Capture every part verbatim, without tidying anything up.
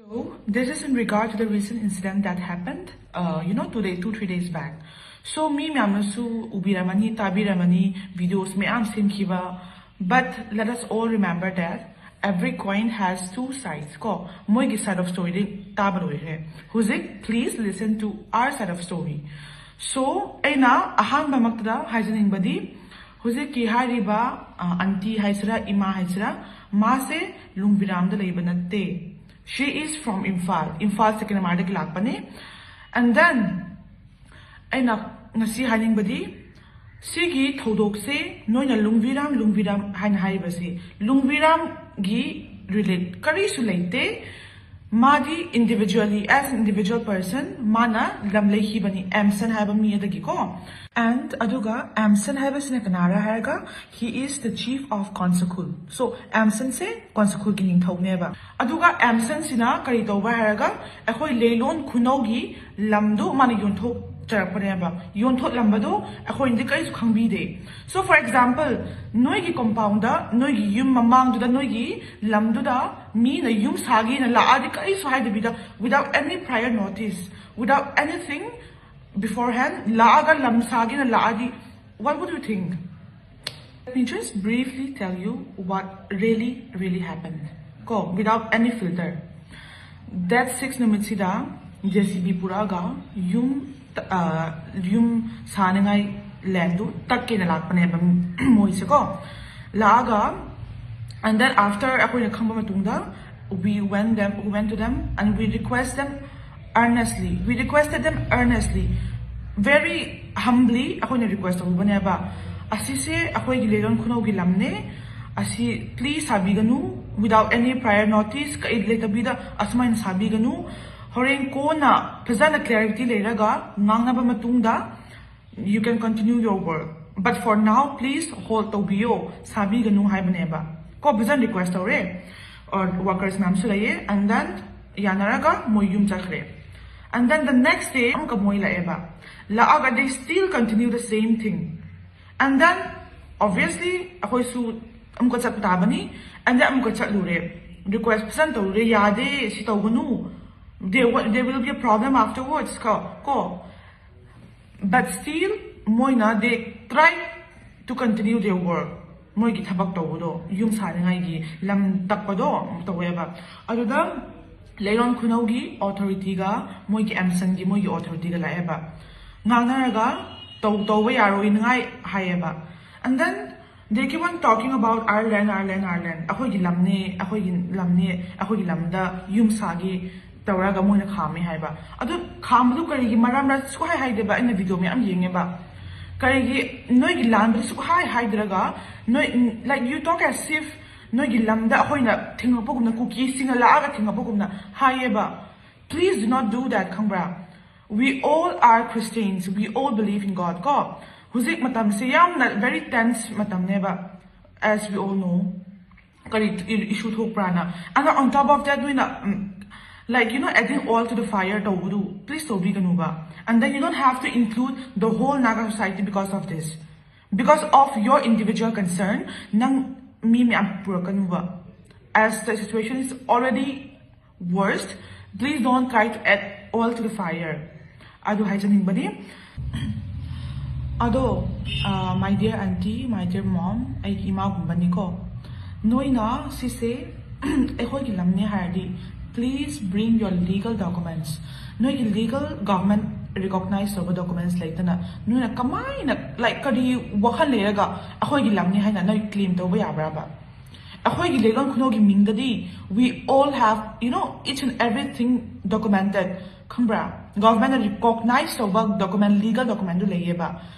So, this is in regard to the recent incident that happened, uh, you know, today, two, three days back. So, ꯃꯤ ꯃꯌꯥꯝꯅꯁꯨ ꯎꯕꯤꯔꯝꯃꯅꯤ, ꯇꯥꯕꯤꯔꯝꯃꯅꯤ, videos ꯃꯌꯥꯝ ꯁꯦꯝꯈꯤꯕ. But let us all remember that every coin has two sides. ꯀꯣ, ꯃꯣꯏꯒꯤ side of story ꯗꯤ ꯇꯥꯕ ꯂꯣꯏꯈ꯭ꯔꯦ. ꯍꯧꯖꯤꯛ, please listen to our side of story. So, ꯑꯩꯅ ꯑꯍꯥꯟꯕꯃꯛꯇꯗ ꯍꯥꯏꯖꯅꯤꯡꯕꯗꯤ, ꯍꯧꯖꯤꯛꯀꯤ ꯍꯥꯏꯔꯤꯕ, ꯑ, aunty ꯍꯥꯏꯁꯤꯔꯥ, ꯏꯃꯥ ꯍꯥꯏꯁꯤꯔꯥ, ꯃꯥꯁꯦ ꯂꯨꯡꯕꯤꯔꯥꯝꯗ ꯂꯩꯕ ꯅꯠꯇꯦ. She is from Imphal. Imphal ꯁꯦꯀꯦꯟꯗꯃꯥꯔꯗꯒꯤ ꯂꯥꯛꯄꯅꯦ. And then, ꯑꯩꯅ ꯉꯁꯤ ꯍꯥꯏꯅꯤꯡꯕꯗꯤ, ꯁꯤꯒꯤ ꯊꯧꯗꯣꯛꯁꯦ ꯅꯣꯏꯅ ꯂꯨꯡꯕꯤꯔꯥꯝ, ꯂꯨꯡꯕꯤꯔꯥꯝ ꯍꯥꯏꯅ ꯍꯥꯏꯔꯤꯕꯁꯤ, ꯂꯨꯡꯕꯤꯔꯥꯝꯒꯤ relate ꯀꯔꯤꯁꯨ ꯂꯩꯇꯦ. ꯃꯥꯗꯤ individually, as individual person, ꯃꯥꯅ ꯂꯝ ꯂꯩꯈꯤꯕꯅꯤ, ꯑꯦꯝꯁꯟ ꯍꯥꯏꯕ ꯃꯤ ꯑꯗꯒꯤꯀꯣ. And ꯑꯗꯨꯒ ꯑꯦꯝꯁꯟ ꯍꯥꯏꯕꯁꯤꯅ ꯀꯅꯥꯔ ꯍꯥꯏꯔꯒ, he is the chief of ꯀꯣꯟꯁꯈꯨꯜ. So, ꯑꯦꯝꯁꯟꯁꯦ ꯀꯣꯟꯁꯈꯨꯜꯒꯤ ꯅꯤꯡꯊꯧꯅꯦꯕ. ꯑꯗꯨꯒ ꯑꯦꯝꯁꯟꯁꯤꯅ ꯀꯔꯤ ꯇꯧꯕ ꯍꯥꯏꯔꯒ, ꯑꯩꯈꯣꯏ ꯂꯩꯂꯣꯟ ꯈꯨꯅꯧꯒꯤ ꯂꯝꯗꯨ ꯃꯥꯅ ꯌꯣꯟꯊꯣꯛꯆꯔꯛꯄꯅꯦꯕ. ꯌꯣꯟꯊꯣꯛꯂꯝꯕꯗꯣ ꯑꯩꯈꯣꯏꯅꯗꯤ ꯀꯔꯤꯁꯨ ꯈꯪꯕꯤꯗꯦ. So, for example, ꯅꯣꯏꯒꯤ compound ꯗ, ꯅꯣꯏꯒꯤ ꯌꯨꯝ ꯃꯃꯥꯡꯗꯨꯗ, ꯅꯣꯏꯒꯤ ꯂꯝꯗꯨꯗ ꯃꯤꯅ ꯌꯨꯝ ꯁꯥꯒꯦꯅ ꯂꯥꯛꯑꯗꯤ, ꯀꯔꯤꯁꯨ ꯍꯥꯏꯗꯕꯤꯗ, without any prior notice, without anything beforehand, ꯂꯥꯛꯑꯒ ꯂꯝ ꯁꯥꯒꯦꯅ ꯂꯥꯛꯑꯗꯤ, what would you think? Let me just briefly tell you what really, really happened. ꯀꯣ, without any filter. Date six ꯅꯨꯃꯤꯠꯁꯤꯗ JCB ꯄꯨꯔꯛꯑꯒ ꯌꯨꯝ, ꯑ, ꯌꯨꯝ ꯁꯥꯅꯤꯡꯉꯥꯏ land ꯗꯨ ꯇꯛꯀꯦꯅ ꯂꯥꯛꯄꯅꯦꯕ ꯃꯣꯏꯁꯦ ꯀꯣ. ꯂꯥꯛꯑꯒ, and then after ꯑꯩꯈꯣꯏꯅ ꯈꯪꯕ ꯃꯇꯨꯡꯗ, we went them, we went to them and we request them earnestly. We requested them earnestly. Very humbly ꯑꯩꯈꯣꯏꯅ request ꯇꯧꯕꯅꯦꯕ. ꯑꯁꯤꯁꯦ ꯑꯩꯈꯣꯏꯒꯤ ꯂꯩꯂꯣꯟ ꯈꯨꯅꯧꯒꯤ ꯂꯝꯅꯦ, ꯑꯁꯤ please ꯁꯥꯕꯤꯒꯅꯨ, without any prior notice, ꯀꯔꯤ ꯂꯩꯇꯕꯤꯗ ꯑꯁꯨꯃꯥꯏꯅ ꯁꯥꯕꯤꯒꯅꯨ. ꯍꯣꯔꯦꯟ ꯀꯣꯟꯅ ꯐꯖꯅ clarity ꯂꯩꯔꯒ ꯉꯥꯡꯅꯕ ꯃꯇꯨꯡꯗ you can continue your work, but for now please hold ꯇꯧꯕꯤꯌꯣ, ꯁꯥꯕꯤꯒꯅꯨ ꯍꯥꯏꯕꯅꯦꯕ. ꯀꯣ, ꯐꯖꯅ request ꯇꯧꯔꯦ, or workers ꯃꯌꯥꯝꯁꯨ ꯂꯩꯌꯦ, and then ꯌꯥꯅꯔꯒ ꯃꯣꯏ ꯌꯨꯝ ꯆꯠꯈ꯭ꯔꯦ. And then the next day ꯑꯃꯨꯛꯀ ꯃꯣꯏ ꯂꯥꯛꯑꯦꯕ. ꯂꯥꯛꯑꯒ they still continue the same thing. And then, obviously, ꯑꯩꯈꯣꯏꯁꯨ ꯑꯃꯨꯛꯀ ꯆꯠꯄ ꯇꯥꯕꯅꯤ, and then ꯑꯃꯨꯛꯀ ꯆꯠꯂꯨꯔꯦ. Request ꯐꯖꯅ ꯇꯧꯔꯦ, ꯌꯥꯗꯦ, ꯁꯤ ꯇꯧꯒꯅꯨ, there will be a problem afterwards ꯀꯣ ꯀꯣ but still ꯃꯣꯏꯅ they try to continue their work. ꯃꯣꯏꯒꯤ ꯊꯕꯛ ꯇꯧꯕꯗꯣ, ꯌꯨꯝ ꯁꯥꯅꯤꯡꯉꯥꯏꯒꯤ ꯂꯝ ꯇꯛꯄꯗꯣ ꯇꯧꯋꯦꯕ꯫ ꯑꯗꯨꯗ ꯂꯩꯔꯣꯟ ꯈꯨꯅꯧꯒꯤ authorityꯒ ꯃꯣꯏꯒꯤ ꯑꯦꯝꯁꯟꯒꯤ ꯃꯣꯏꯒꯤ authorityꯒ ꯂꯥꯛꯑꯦꯕ, ꯉꯥꯡꯅꯔꯒ ꯇꯧ ꯇꯧꯕ ꯌꯥꯔꯣꯏꯅꯉꯥꯏ ꯍꯥꯏꯌꯦꯕ꯫ And then they keep on talking about our land, our land, our land. ꯑꯩꯈꯣꯏꯒꯤ ꯂꯝꯅꯦ, ꯑꯩꯈꯣꯏꯒꯤ ꯂꯝꯅꯦ, ꯑꯩꯈꯣꯏꯒꯤ ꯂꯝꯗ ꯌꯨꯝ ꯁꯥꯒꯦ ꯇꯧꯔꯒ ꯃꯣꯏꯅ ꯈꯥꯝꯃꯦ ꯍꯥꯏꯕ꯫ ꯑꯗꯨ ꯈꯥꯝꯕꯗꯨ ꯀꯔꯤꯒꯤ ꯃꯔꯝꯔ ꯁꯨꯛꯍꯥꯏ ꯍꯥꯏꯗꯦꯕ꯫ ꯑꯩꯅ video ꯃꯌꯥꯝ ꯌꯦꯡꯉꯦꯕ꯫ ꯀꯔꯤꯒꯤ ꯅꯣꯏꯒꯤ ꯂꯥꯟꯕꯗꯤ ꯁꯨꯛꯍꯥꯏ ꯍꯥꯏꯗ꯭ꯔꯒ ꯅꯣꯏ, like, you talk as if ꯅꯣꯏꯒꯤ ꯂꯝꯗ ꯑꯩꯈꯣꯏꯅ ꯊꯤꯡꯉꯛꯄꯒꯨꯝꯅ, ꯀꯨꯀꯤꯁꯤꯡꯅ ꯂꯥꯛꯑꯒ ꯊꯤꯡꯉꯛꯄꯒꯨꯝꯅ ꯍꯥꯏꯌꯦꯕ꯫ Please do not do that, ꯈꯪꯕ꯭ꯔꯥ? We all are Christians, we all believe in God ꯀꯣ꯫ ꯍꯧꯖꯤꯛ ꯃꯇꯝꯁꯦ ꯌꯥꯝꯅ very tense ꯃꯇꯝꯅꯦꯕ, as we all know. ꯀꯔꯤ issue ꯊꯣꯛꯄ꯭ꯔꯥꯅ? And on top of that, ꯅꯣꯏꯅ, ꯎꯝ, like, you know, adding oil to the fire ꯇꯧꯕꯗꯨ please ꯇꯧꯕꯤꯒꯅꯨꯕ꯫ And then you don't have to include the whole Naga society because of this. Because of your individual concern, ꯅꯪ ꯃꯤ ꯃꯌꯥꯝ ꯄꯨꯔꯛꯀꯅꯨꯕ꯫ As the situation is already worst, please don't try to add oil to the fire. ꯑꯗꯨ ꯍꯥꯏꯖꯅꯤꯡꯕꯅꯤ꯫ ꯑꯗꯣ, uh, my dear aunty, my dear mom, ꯑꯩꯒꯤ ꯏꯃꯥꯒꯨꯝꯕꯅꯤꯀꯣ꯫ ꯅꯣꯏꯅ ꯁꯤꯁꯦ ꯑꯩꯈꯣꯏꯒꯤ ꯂꯝꯅꯦ ꯍꯥꯏꯔꯗꯤ, please bring your legal documents. ꯅꯣꯏꯒꯤ legal government recognize ꯇꯧꯕ documents ꯂꯩꯇꯅ ꯅꯣꯏꯅ ꯀꯃꯥꯏꯅ, like, ꯀꯔꯤ ꯋꯥꯈꯜ ꯂꯩꯔꯒ ꯑꯩꯈꯣꯏꯒꯤ ꯂꯝꯅꯤ ꯍꯥꯏꯅ ꯅꯣꯏ claim ꯇꯧꯕ ꯌꯥꯕ꯭ꯔꯥꯕ? ꯑꯩꯈꯣꯏꯒꯤ ꯂꯩꯔꯣꯟ ꯈꯨꯅꯧꯒꯤ ꯃꯤꯡꯗꯗꯤ we all have, you know, each and everything documented, ꯈꯪꯕ꯭ꯔꯥ? Governmentꯅ recognize ꯇꯧꯕ document, legal documentꯗꯨ ꯂꯩꯌꯦꯕ꯫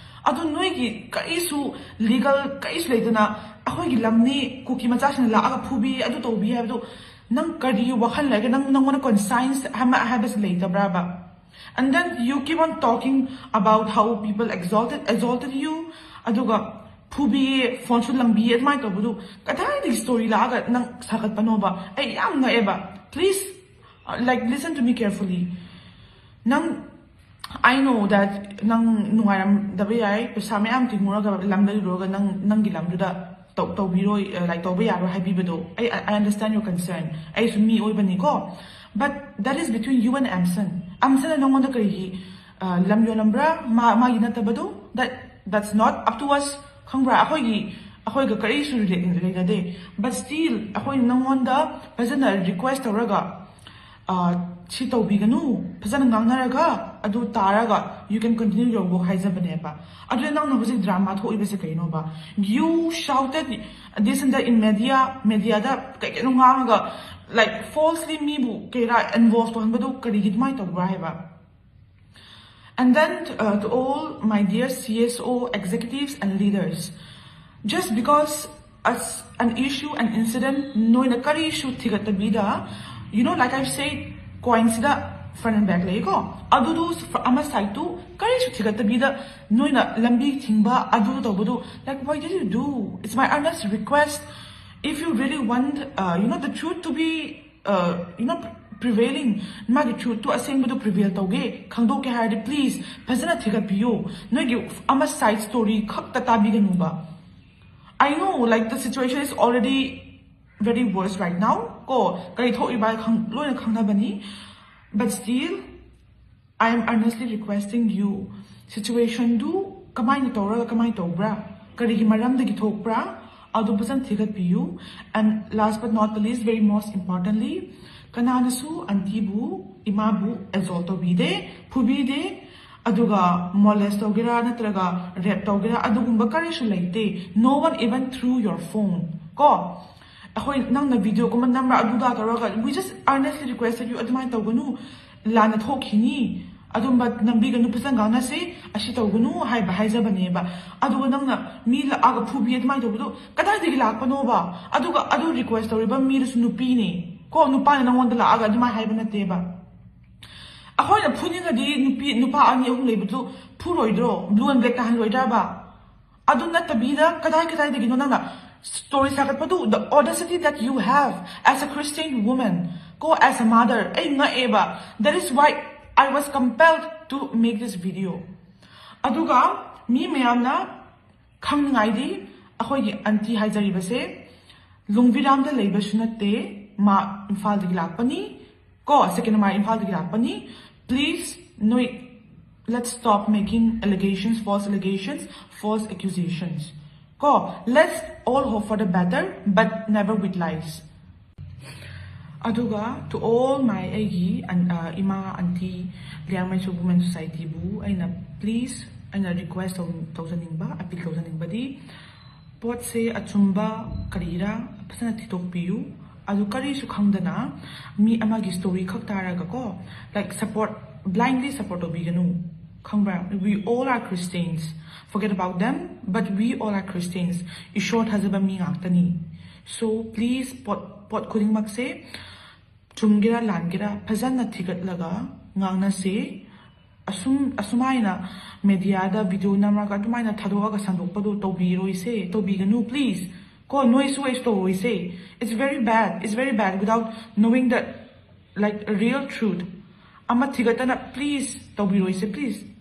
ꯑꯗꯨ ꯅꯣꯏꯒꯤ ꯀꯔꯤꯁꯨ legal ꯀꯔꯤꯁꯨ ꯂꯩꯇꯅ ꯑꯩꯈꯣꯏꯒꯤ ꯂꯝꯅꯤ, ꯀꯨꯀꯤ ꯃꯆꯥꯁꯤꯡꯅ ꯂꯥꯛꯑꯒ ꯐꯨꯕꯤ, ꯑꯗꯨ ꯇꯧꯕꯤ ꯍꯥꯏꯕꯗꯨ ꯅꯪ ꯀꯔꯤ ꯋꯥꯈꯜ ꯂꯩꯒꯦ? ꯅꯪ, ꯅꯪꯉꯣꯟꯗ conscience ꯑꯃ ꯍꯥꯏꯕꯁꯤ ꯂꯩꯇꯕ꯭ꯔꯥꯕ? And then you keep on talking about how people exalted, exalted you, ꯑꯗꯨꯒ ꯐꯨꯕꯤ, phoneꯁꯨ ꯂꯪꯕꯤ, ꯑꯗꯨꯃꯥꯏꯅ ꯇꯧꯕꯗꯨ ꯀꯗꯥꯏꯗꯒꯤ story ꯂꯥꯛꯑꯒ ꯅꯪ ꯁꯥꯒꯠꯄꯅꯣꯕ? ꯑꯩ ꯌꯥꯝ ꯉꯛꯑꯦꯕ꯫ Please, uh, like, listen to me carefully. ꯅꯪ, I know that ꯅꯪ ꯅꯨꯡꯉꯥꯏꯔꯝꯗꯕ ꯌꯥꯏ, ꯄꯩꯁꯥ ꯃꯌꯥꯝ ꯇꯤꯡꯉꯨꯔꯒ ꯂꯝ ꯂꯩꯔꯨꯔꯒ ꯅꯪ, ꯅꯪꯒꯤ ꯂꯝꯗꯨꯗ ꯇꯧ- ꯇꯧꯕꯤꯔꯣꯏ, like, ꯇꯧꯕ ꯌꯥꯔꯣꯏ ꯍꯥꯏꯕꯤꯕꯗꯣ, I, I understand your concern. ꯑꯩꯁꯨ ꯃꯤ ꯑꯣꯏꯕꯅꯤꯀꯣ. But that is between you and Amson. ꯑꯦꯝꯁꯟꯅ ꯅꯪꯉꯣꯟꯗ ꯀꯔꯤꯒꯤ, uh, ꯂꯝ ꯌꯣꯜꯂꯝꯕ꯭ꯔꯥ? ꯃꯥ ꯃꯥꯒꯤ ꯅꯠꯇꯕꯗꯣ? That that's not up to us. ꯈꯪꯕ꯭ꯔꯥ? ꯑꯩꯈꯣꯏꯒꯤ ꯑꯩꯈꯣꯏꯒ ꯀꯔꯤꯁꯨ relate ꯂꯩꯅꯗꯦ. But still ꯑꯩꯈꯣꯏꯅ ꯅꯪꯉꯣꯟꯗ ꯐꯖꯅ request ꯇꯧꯔꯒ, ꯑ, ꯁꯤ ꯇꯧꯕꯤꯒꯅꯨ, ꯐꯖꯅ ꯉꯥꯡꯅꯔꯒ ꯑꯗꯨ ꯇꯥꯔꯒ you can continue your work ꯍꯥꯏꯖꯕꯅꯦꯕ. ꯑꯗꯨꯗ ꯅꯪꯅ ꯍꯧꯖꯤꯛ drama ꯊꯣꯛꯏꯕꯁꯦ ꯀꯩꯅꯣꯕ? You shouted this and that in media, mediaꯗ ꯀꯩ ꯀꯩꯅꯣ ꯉꯥꯡꯉꯒ, like, falsely ꯃꯤꯕꯨ ꯀꯩꯔꯥ involve ꯇꯧꯍꯟꯕꯗꯨ ꯀꯔꯤꯒꯤ ꯑꯗꯨꯃꯥꯏꯅ ꯇꯧꯕ꯭ꯔꯥ ꯍꯥꯏꯕ? And then, uh, to all my dear C S O executives and leaders, just because as an issue, an incident, ꯅꯣꯏꯅ ꯀꯔꯤꯁꯨ ꯊꯤꯒꯠꯇꯕꯤꯗ, you know, like I've said, coinꯁꯤꯗ front and back ꯂꯩꯀꯣ, ꯑꯗꯨꯗꯨ ꯑꯃ sideꯇꯨ ꯀꯔꯤꯁꯨ ꯊꯤꯒꯠꯇꯕꯤꯗ ꯅꯣꯏꯅ ꯂꯝꯕꯤ ꯊꯤꯡꯕ ꯑꯗꯨ ꯇꯧꯕꯗꯨ, like, why did you do? It's my earnest request. If you really want, uh, you know, the truth to be, uh, you know, prevailing, ꯃꯥꯒꯤ truthꯇꯨ ꯑꯁꯦꯡꯕꯗꯨ prevail ꯇꯧꯒꯦ, ꯈꯪꯗꯣꯛꯀꯦ ꯍꯥꯏꯔꯗꯤ please ꯐꯖꯅ ꯊꯤꯒꯠꯄꯤꯌꯨ. ꯅꯣꯏꯒꯤ ꯑꯃ side story ꯈꯛꯇ ꯇꯥꯕꯤꯒꯅꯨꯕ. I know, like, the situation is already very worse right now. ꯀꯣ, ꯀꯔꯤ ꯊꯣꯛꯏꯕ ꯈꯪ- ꯂꯣꯏꯅ ꯈꯪꯅꯕꯅꯤ. But still, I am earnestly requesting you, situationꯗꯨ ꯀꯃꯥꯏꯅ ꯇꯧꯔꯒ ꯀꯃꯥꯏꯅ ꯇꯧꯕ꯭ꯔꯥ, ꯀꯔꯤꯒꯤ ꯃꯔꯝꯗꯒꯤ ꯊꯣꯛꯄ꯭ꯔꯥ, ꯑꯗꯨ ꯐꯖꯅ ꯊꯤꯒꯠꯄꯤꯌꯨ. And last but not the least, very most importantly, ꯀꯅꯥꯅꯁꯨ ꯑꯟꯇꯤꯕꯨ, ꯏꯃꯥꯕꯨ assault ꯇꯧꯕꯤꯗꯦ, ꯐꯨꯕꯤꯗꯦ, ꯑꯗꯨꯒ molest ꯇꯧꯒꯦꯔꯥ ꯅꯠꯇ꯭ꯔꯒ rape ꯇꯧꯒꯦꯔꯥ, ꯑꯗꯨꯒꯨꯝꯕ ꯀꯔꯤꯁꯨ ꯂꯩꯇꯦ. No one even threw your phone. ꯀꯣ, ꯑꯩꯈꯣꯏ ꯅꯪꯅ videoꯒꯨꯝꯕ ꯅꯝꯕ꯭ꯔꯥ ꯑꯗꯨꯗ ꯇꯧꯔꯒ, we just earnestly requested you, ꯑꯗꯨꯃꯥꯏꯅ ꯇꯧꯒꯅꯨ, ꯂꯥꯟꯅ ꯊꯣꯛꯈꯤꯅꯤ, ꯑꯗꯨꯝꯕ ꯅꯝꯕꯤꯒꯅꯨ, ꯐꯖꯅ ꯉꯥꯡꯅꯁꯤ, ꯑꯁꯤ ꯇꯧꯒꯅꯨ ꯍꯥꯏꯕ ꯍꯥꯏꯖꯕꯅꯦꯕ. ꯑꯗꯨꯒ ꯅꯪꯅ ꯃꯤ ꯂꯥꯛꯑꯒ ꯐꯨꯕꯤ ꯑꯗꯨꯃꯥꯏꯅ ꯇꯧꯕꯗꯣ ꯀꯗꯥꯏꯗꯒꯤ ꯂꯥꯛꯄꯅꯣꯕ? ꯑꯗꯨꯒ ꯑꯗꯨ request ꯇꯧꯔꯤꯕ ꯃꯤꯗꯨꯁꯨ ꯅꯨꯄꯤꯅꯦ ꯀꯣ, ꯅꯨꯄꯥꯅ ꯅꯪꯉꯣꯟꯗ ꯂꯥꯛꯑꯒ ꯑꯗꯨꯃꯥꯏꯅ ꯍꯥꯏꯕ ꯅꯠꯇꯦꯕ. ꯑꯩꯈꯣꯏꯅ ꯐꯨꯅꯤꯡꯉꯗꯤ ꯅꯨꯄꯤ, ꯅꯨꯄꯥ ꯑꯅꯤ ꯑꯍꯨꯝ ꯂꯩꯕꯗꯨ ꯐꯨꯔꯣꯏꯗ꯭ꯔꯣ? Blue and black ꯇꯥꯍꯜꯂꯣꯏꯗ꯭ꯔꯕ? ꯑꯗꯨ ꯅꯠꯇꯕꯤꯗ ꯀꯗꯥꯏ ꯀꯗꯥꯏꯗꯒꯤꯅꯣ ꯅꯪꯅ story ꯁꯥꯒꯠꯄꯗꯨ? The audacity that you have as a Christian woman, ꯀꯣ, as a mother, ꯑꯩ ꯉꯛꯑꯦꯕ. That is why I was compelled to make this video. ꯑꯗꯨꯒ ꯃꯤ ꯃꯌꯥꯝꯅ ꯈꯪꯅꯤꯡꯉꯥꯏꯗꯤ, ꯑꯩꯈꯣꯏꯒꯤ ꯑꯟꯇꯤ ꯍꯥꯏꯖꯔꯤꯕꯁꯦ ꯂꯨꯡꯕꯤꯔꯥꯝꯗ ꯂꯩꯕꯁꯨ ꯅꯠꯇꯦ, ꯃꯥ ꯏꯝꯐꯥꯜꯗꯒꯤ ꯂꯥꯛꯄꯅꯤ ꯀꯣ, ꯁꯦꯀꯦꯟ ꯃꯥ ꯏꯝꯐꯥꯜꯗꯒꯤ ꯂꯥꯛꯄꯅꯤ꯫ Please, ꯅꯣꯏ, let's stop making allegations, false allegations, false accusations ꯀꯣ. Let's all hope for the better, but never with lies. ꯑꯗꯨꯒ to all my ꯑꯩꯒꯤ ꯑꯟ- ꯑ, ꯏꯃꯥ, ꯑꯟꯇꯤ, ꯂꯤꯌꯥꯡꯃꯩꯁꯨ Women Society ꯕꯨ ꯑꯩꯅ please, ꯑꯩꯅ request ꯇꯧ- ꯇꯧꯖꯅꯤꯡꯕ, appeal ꯇꯧꯖꯅꯤꯡꯕꯗꯤ, ꯄꯣꯠꯁꯦ ꯑꯆꯨꯝꯕ ꯀꯔꯤꯔꯥ ꯐꯖꯅ ꯊꯤꯗꯣꯛꯄꯤꯌꯨ꯫ ꯑꯗꯨ ꯀꯔꯤꯁꯨ ꯈꯪꯗꯅ ꯃꯤ ꯑꯃꯒꯤ story ꯈꯛ ꯇꯥꯔꯒꯀꯣ, like, support, blindly support ꯇꯧꯕꯤꯒꯅꯨ꯫ ꯈꯪꯕ꯭ꯔꯥ? We all are Christians. Forget about them, but we all are Christians. ꯏꯁꯣꯔ ꯊꯥꯖꯕ ꯃꯤ ꯉꯥꯛꯇꯅꯤ꯫ So please, ꯄꯣꯠ ꯄꯣꯠ ꯈꯨꯗꯤꯡꯃꯛꯁꯦ ꯆꯨꯝꯒꯦꯔꯥ ꯂꯥꯟꯒꯦꯔꯥ ꯐꯖꯅ ꯊꯤꯒꯠꯂꯒ ꯉꯥꯡꯅꯁꯦ꯫ ꯑꯁꯨꯝ ꯑꯁꯨꯃꯥꯏꯅ media ꯗ video ꯅꯝꯃꯒ ꯑꯗꯨꯃꯥꯏꯅ ꯊꯥꯗꯣꯛꯑꯒ ꯁꯟꯗꯣꯛꯄꯗꯣ ꯇꯧꯕꯤꯔꯣꯏꯁꯦ, ꯇꯧꯕꯤꯒꯅꯨ, please. ꯀꯣ, noise waste ꯇꯧꯔꯣꯏꯁꯦ. It's very bad, it's very bad without knowing the, like, real truth. ꯑꯃ ꯊꯤꯒꯠꯇꯅ please ꯇꯧꯕꯤꯔꯣꯏꯁꯦ, please.